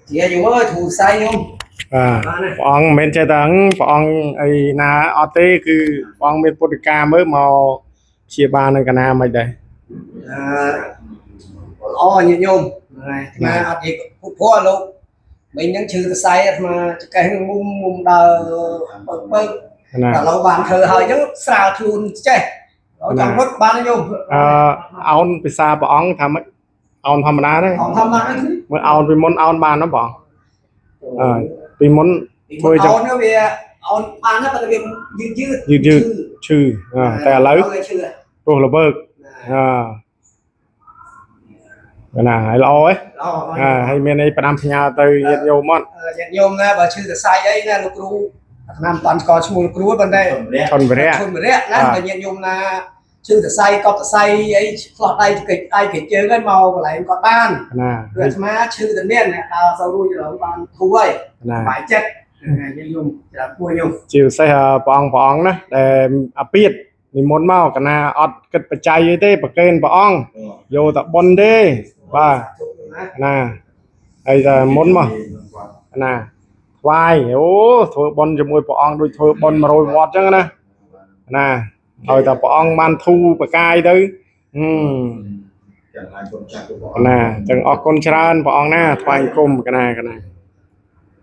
ជាយូរអើយធូរសៃញោម បាទព្រះអង្គមិនមែនចេះតែព្រះអង្គអីណាអត់ទេគឺព្រះអង្គមានពុទ្ធិកាមើលមកព្យាបាលនឹងកណាមិនដែរ អឺល្អញាតិញោមហ្នឹងហើយអាត្មាអត់និយាយព្រោះលោកមិញហ្នឹងឈឺសរសៃអាត្មាចកេះនឹងមុំមុំដើរបើកបើក ណា តែឡូវបានធ្វើហើយអញ្ចឹងស្រាលខ្លួនចេះចង់រត់បានញោម អឺអោនភាសាព្រះអង្គថាម៉េចអោនធម្មតាទេ អងធម្មតាហ្នឹង មើលអោនពីមុនអោនបានណាបងអើពីមុនធ្វើចឹង អូនវាអូនបានណាប៉ុន្តែវាយឺតយឺត យឺតយឺតឈឺអើតែឥឡូវ ឈឺ រស់ល្វើកអើណាហើយល្អហ៎ ល្អ អើហើយមានអីផ្ដាំផ្ញើទៅញាតិញោមអត់ ញាតិញោមណាបើឈឺសរសៃអីណាលោកគ្រូអាត្មាមិនតាន់ស្គាល់ឈ្មោះលោកគ្រូប៉ុន្តែ ឆុនវរៈ ឈុនវរៈណាបើញាតិញោមណាឈឺសរសៃកប់សរសៃអីឆ្លោះដៃកិច្ចដៃកិច្ចជើងហ្នឹងមកកន្លែងគាត់បាន ណា គឺអាត្មាឈឺតែមានដើរសូវរួចឡើយបានធូរហើយ ណា បាយចិត្តញាតិញោមច្រើនពួយញោម ជាពិសេសព្រះអង្គព្រះអង្គណាដែលអាពាតនិមន្តមកកណាអត់គិតបច្ច័យអីទេប្រកេនព្រះអង្គយកតែបុណ្យទេបាទណាហើយតែមុនមកណាថ្វាយអូធ្វើបុណ្យជាមួយព្រះអង្គដូចធ្វើបុណ្យ100វត្តអញ្ចឹងណាណាឲ្យតែព្រះអង្គបានធូរប្រកាយទៅហឹម ទាំងឡាយគុណចាស់គ្រប់ ណាអញ្ចឹងអរគុណច្រើនព្រះអង្គណាថ្វាយគុំកណាកណា